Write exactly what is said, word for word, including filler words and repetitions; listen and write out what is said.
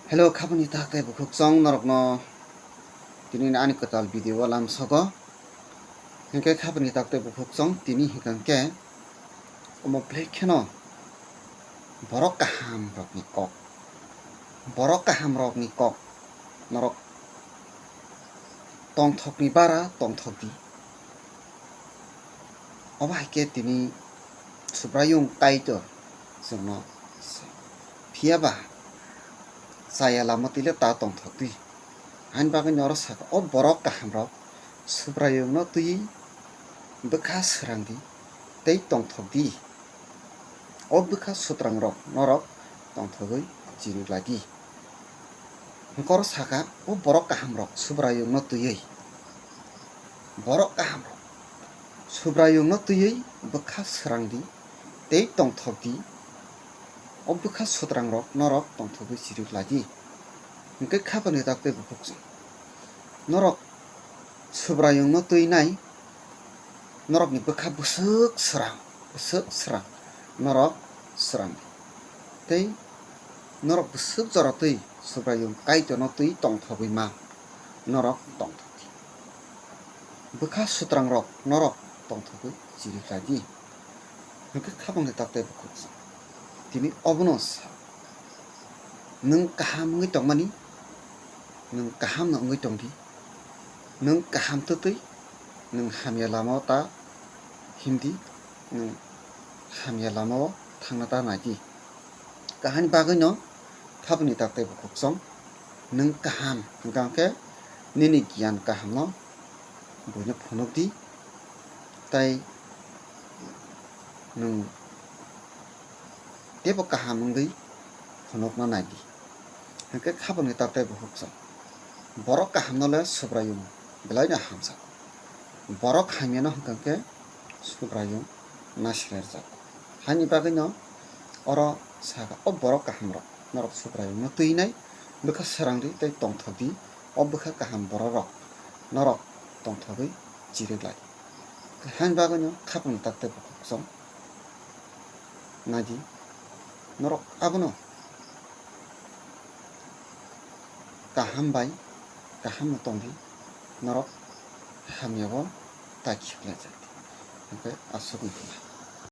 Hello, khabangni tak tei bukhuk chwng norokno tini ani kwtal video o lamsogo. Hinkhe khabangni tak tei bukhuk chwng tini hinkhe omo belai kheno borok kaham rokni kok. Borok kaham rokni kok norok tongthokni bara tongthok di. Obo hai khe tini Subraiyung Kaitor chwngno phiya ba chaya lama twi le ta tongthok di. Haini bagwi norok saka, o borok kaham rok Subraiyungno twiwi bwkha swrang di tei tongthok di. O bwkha sutrangrok norok tongthogwi chiriklai di. Hwnkhe oro saka, o borok kahamrok Subraiyungno twiwi, borok kahamrok Subraiyungno twiwi bwkha swrang di tei tongthok di. O bwkha sutrangrok norok tongthogwi chiriklai di. Hwnkhe khabangni tak tei bukhuk chwng norok Subraiyungno twinai norokni bwkha bwswk swrang, bwswk swrang norok swrang di. Tei norok bwswk jora twi Subraiyung Kaitorno twi tongthogwi ma norok tongthok di. Bwkha sutrangrok norok tongthogwi chiriklai di. Hwnkhe khabangni tak tei bukhuk chwng tini obono sa, nwng kaham wngwi tongmani, nwng kaham no wngwi tong di. Nwng kaham twtwi nwng hamya lamao ta him di, nwng hamya lamao thangna ta nai di. Kaham bagwino khabangni tak tei bukhuk chwng nwng kaham hwnkha khe nini giyan kahamno buino phunuk di, tei nwng teibo kaham wngwi phunukna nai di. Hwnkhe khabangni tak tei bukhuk chwng borok kahamno le Subraiyung belaino hamjago. Borok hamyano hwnkha khe Subraiyung naislerjago. Haini bagwino oro saka, o borok kahamrok norok Subraiyungno twinai bwkha swrang di tei tongthok di. O bwkha kaham bororok norok tongthogwi chiriklai di. Haini bagwino khabangni tak tei bukhuk chwng nai di, norok abono kaham bai kaham no tong di, norok hamyao ta khiklaijak di. Hwnkhe aswk wngkha.